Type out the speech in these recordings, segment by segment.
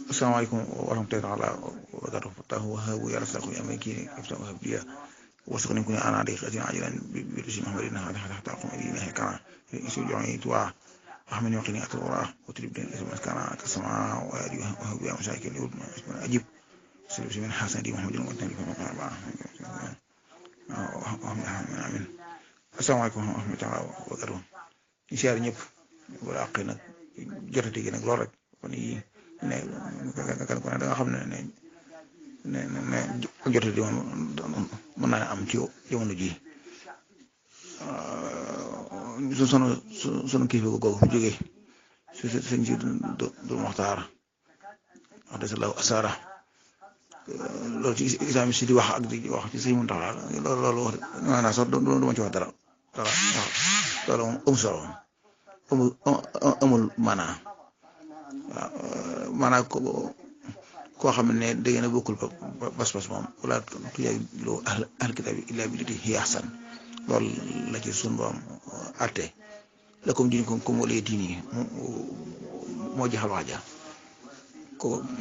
Assalamualaikum warahmatullahi wabarakatuh. Fatahu wahabu ya rasaku ya meki iftahu wahabiya wasukuni kuni ana di khatin ajilan bi rusi muhammadin hada hatta taqum adina kana isu jo'i tuwa ahmin yaqini atwa wa tribin isma kana kasama wa yadi wahabiya masakin yud ajib sulu min hasan di muhammadin wa tani fa ba amin. Assalamualaikum warahmatullahi wabarakatuh. Siyaar ñëpp wala àq nag jotati gi nag lool rek kon yi ne kan ko ne da nga xam ne ak jotati moom mën naa am ci jamono ji sunu kilifa googu fu jógee sëñ si du Muxtaar wax dëgg la asara loolu ci islam si di wax ak di wax ci sëñ Muntaxa loolu wax naa sax du ma ci wax dara loolu moom amul solo amul maanaa waaw maanaa koo xam ne da ngeen a bokkul pas-pas moom wala tujadilu ahlal kitaabi illaa billatii hiya ahsan loolu la ci sunu borom àtte lakum diinukum waliya diin moo jaxal wax ja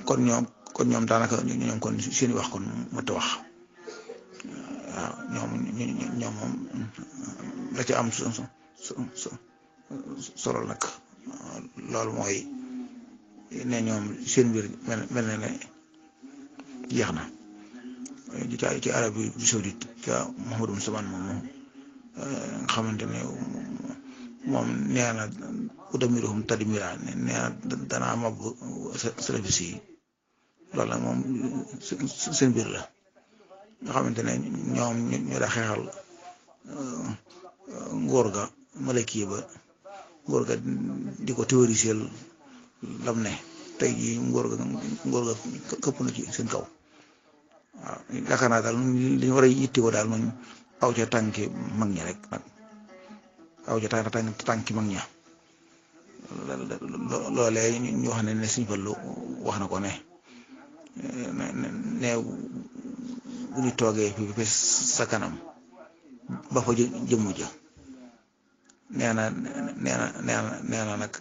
kon ñoom daanaka ñoom kon seen wax kon mënta wax waaw ñoom moom la ci am solo nag loolu mooy ne ñoom seen mbir mel na ne jeex na ci Arabie Saoudite ca Mohammed bin Salman moom nga xamante ne moom nee na udammiruhum tadmiira nee na danaa mab service yi loolu nag moom seen mbir la nga xamante ne ñoom ñoo daa xeexal ngóor ga malaki ba ngóor ga di ko théoriser lam ne tey jii ngóor ga këpp na ci seen kaw waaw yaakaar naa daal li ñu war a yittewoo daal moom aw ca tànki mag ña rek nag aw ca tànki mag ña loolee ñu wax ne Sëñ Fallu wax na ko ne bu ñu toogee fi sa kanam ba fa jëmm ja nee na nag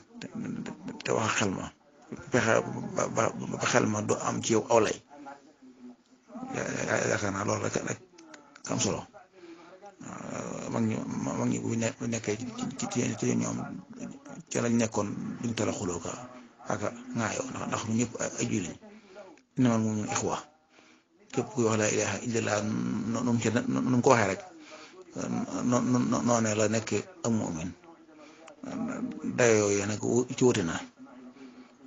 te wax xel ma fexe ba xel ma du am ci yow aw lay yaakaar naa loolu rek am solo mag ñi bu nekkee ci ñoom ca lañ nekkoon duñ tala xuloo ka ak ŋaayoo ndax ñu ñëpp ay julliñ innamal mu'minuuna ixwa képp kuy wax laa ilaaha illallaah nu mu ko waxee rek noonu la nekk am mu'min dayoo yooyu nag ci wuute na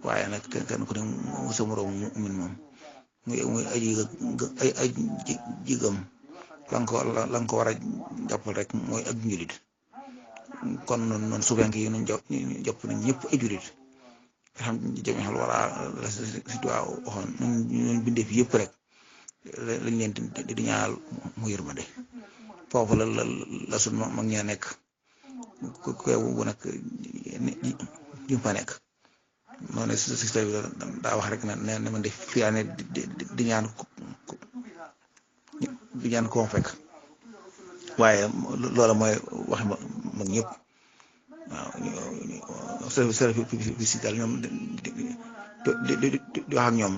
waaye nag kenn ku ne sa moroom mu'min moom muy ay jigam la nga ko war a jàppal rek mooy ak njulit kon noonu suufenk yi ñu jàpp nañ ñëpp ay julit xam jami xal wara la si duwaa waxoon ñun bindee fi yëpp rek lañ leen di ñaanal mu yërmande foofu la sun mag ñaa nekk ku bu nag jum fa nekk noonu système bi daa wax rek ne man de fiyaane di ñaan ko fekk waaye loola mooy waxi mag ñëpp waaw service daal ñoom di wax ak ñoom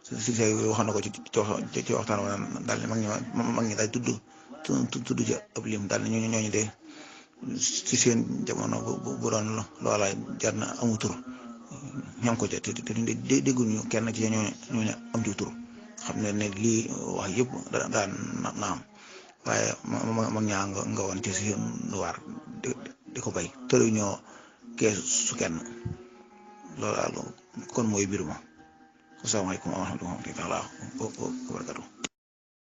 si waxoon na ko ci waxtaan wala daal ne mag ñi daal tudd ci ab lim daal ne ñooñu de ci seen jamono bu doon loola jar na amu tur ñoo ko ca te dégguñu kenn ci ñooñu am ci tur xam ne lii wax yëpp daan na am waaye mag ñaa nga woon ci seen waar di ko bay tëru ñoo kees su kenn loolu kon mooy biir ma asalaamaaleykum wa rahmatullaahi wa barakaatuh